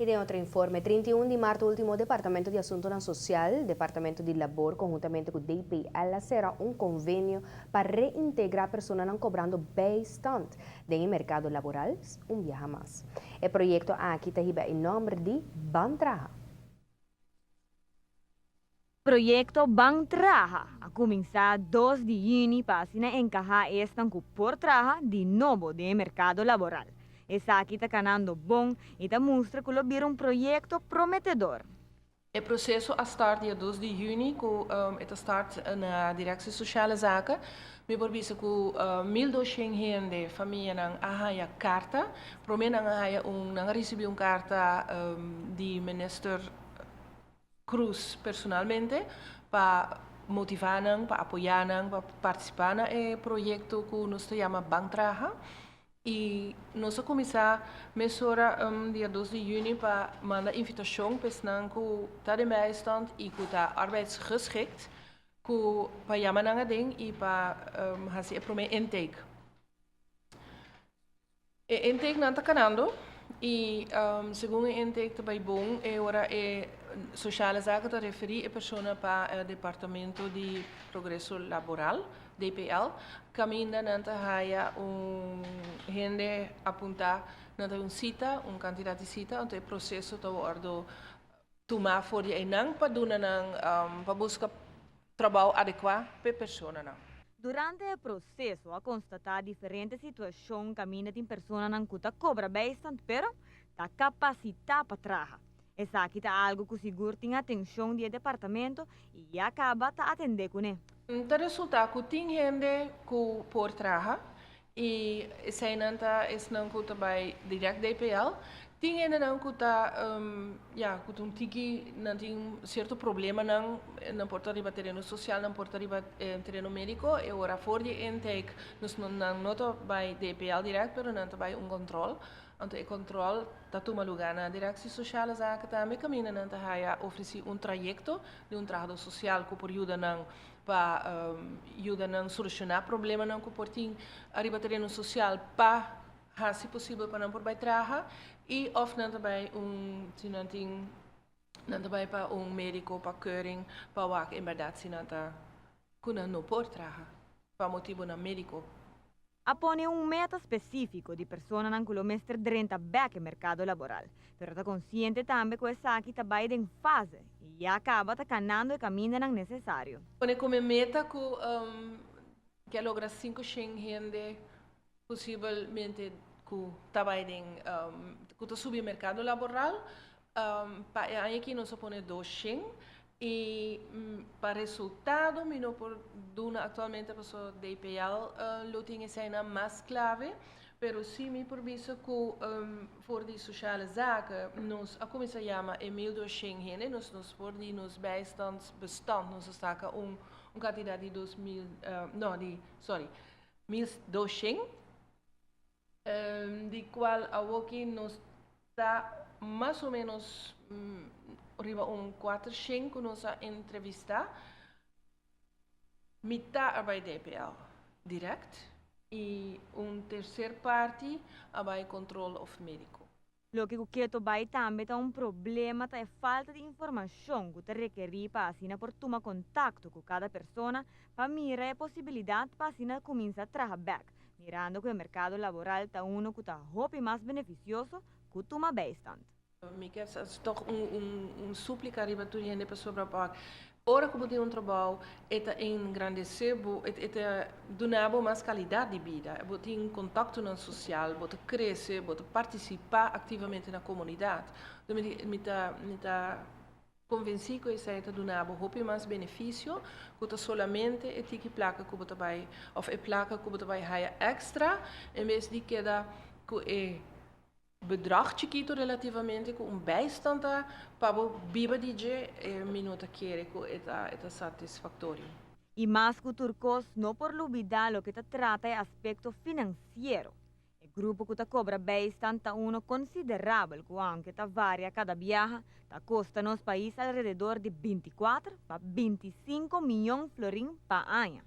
Y den otro informe, 31 di maart ultimo, Departamento di Asunto Social, Departamento di Labor, conhuntamente cu DPL, a cera un convenio pa reintegra personanan cobrando bijstand den mercado laboral un biaha mas. E proyecto aki ta hiba e nomber di Ban Traha. Proyecto Ban Traha a cuminsa 2 di juni pa asina encaha esnan cu por traha di nobo den mercado laboral. Esaki ta canando bon y ta mustra cu lo bira un proyecto prometedor. E proceso a start dia 2 di juni, cu e start na Directie Sociale Zaken. Mi por bisa cu 1200 hende, famianan a haya carta. Prome nan a haya un, nan a ricibi un carta di minister Croes personalmente pa motiva nan, pa apoya nan, pa participa na e proyecto cu nos ta yama Ban Traha. Y nos a cuminsa mesora dia 2 di juni pa manda invitacion pa esnan cu ta den bijstand y cu ta arbeidsgeschikt cu pa yama nan aden y pa haci e prome intake. E intake nan ta canando y segun e intake ta bay bon, e ora e Sociale Zaken ta referi e persona pa e Departamento di Progreso Laboral, DPL, caminda nan ta haya un hende apunta, nan ta un cita, un cantidad di cita, anto e proceso ta wordo tuma for di einan pa duna nan, pa busca trabou adecua pa e personanan. Durante e proceso a constata diferente situacion caminda tin personanan cu ta cobra bijstand, pero ta capacita pa traha. Esaki ta algo cu sigur tin atencion di departamento y a caba ta atende cune. Ta resulta cu tin hende cu por traha y esey ta esnan cu ta bay direct DPL. Tin hende nan cu ta ja, cu un tiki nan tin cierto problemanan, nan por ta riba tereno social, nan por ta riba tereno medico, e ora for di intake nos nan no ta bay DPL direct, pero nan ta bay un control. Anto e control ta tuma lugar na Directie Sociale Zaken tambe, caminda nan ta haya ofrece un trayecto di un trahador social cu por yuda nan pa yuda nan soluciona problemanan cu por tin riba tereno social pa haci posibel pa nan por bay traha y of nan ta bay un, si nan tin, nan ta bay pa un medico pa keuring pa wak en berdad si nan ta cu nan no por traha pa motibonan medico. A pone un meta specifico di personanan cu lo mester drenta bek mercado laboral, pero ta consciente tambe cu esaki ta bay den fase y a caba ta canando e camindanan necesario. Pone como meta cu kier logra 500 hende posiblemente cu ta bay den cu ta subi mercado laboral. Pa aki nos a pone 200 y pa resultado mi no por duna actualmente, paso DPL lo tin esey mas clave, pero si mi por bisa cu for di Sociale Zaken nos a cuminsa yama e 1200 hende, nos for di nos bijstandsbestand nos a saca un cantidad di 2000, no, di, sorry, 1200, di cual awoki nos ta mas o menos riba un 400 cu nos a entrevista. Mitar a bay DPL direct y un tercer parti a bay control of medico. Loke keto bay tambe ta un problema ta e falta di informacion cu ta rekeri pa asina por tuma contacto cu cada persona pa mira e posibilidad pa asina cuminsa traha bek, mirando cu e mercado laboral ta uno cu ta hopi mas beneficioso cu tuma bijstand. Mi kier toch un suplica riba tur hende pasobra pa ora cu bo tin un trabou, e ta engrandece bo, e ta duna bo mas calidad di bida. Bo tin contactonan social, bo ta crece, bo ta participa activamente na comunidad. Mi ta convenci cu esey ta duna bo hopi mas beneficio cu ta solamente e tiki placa cu bo ta bay of e placa cu bo ta bay haya extra, en bes di keda cu e bedrag chikito relativamente cu un bijstand pa bo biba di dje, mi no ta kere cu e ta satisfactorio. Y mas cu tur cos, no por lubida loke ta trata e aspecto financiero. E grupo cu ta cobra bijstand ta uno considerabel cu, aunke ta varia cada biaha, ta costa nos pais alrededor di 24 pa 25 miyon florin pa aña.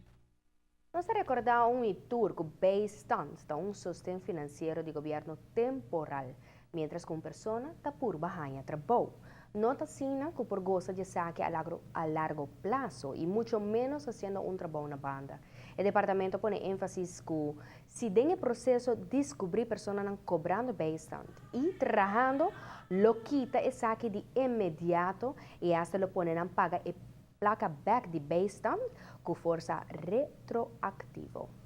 Nos ta recorda un y tur cu bijstand ta un sosten financiero di gobierno temporal. Mientras cu un persona ta purba haya trabou. No ta asina cu por gosa di esaki a largo plaso y mucho menos haciendo un trabou na banda. E departamento ta pone enfasis cu si den e proceso descubri personanan cobrando bijstand y trahando, lo kita esaki di inmediato y hasta lo pone nan paga e placa back di bijstand cu forsa retroactivo.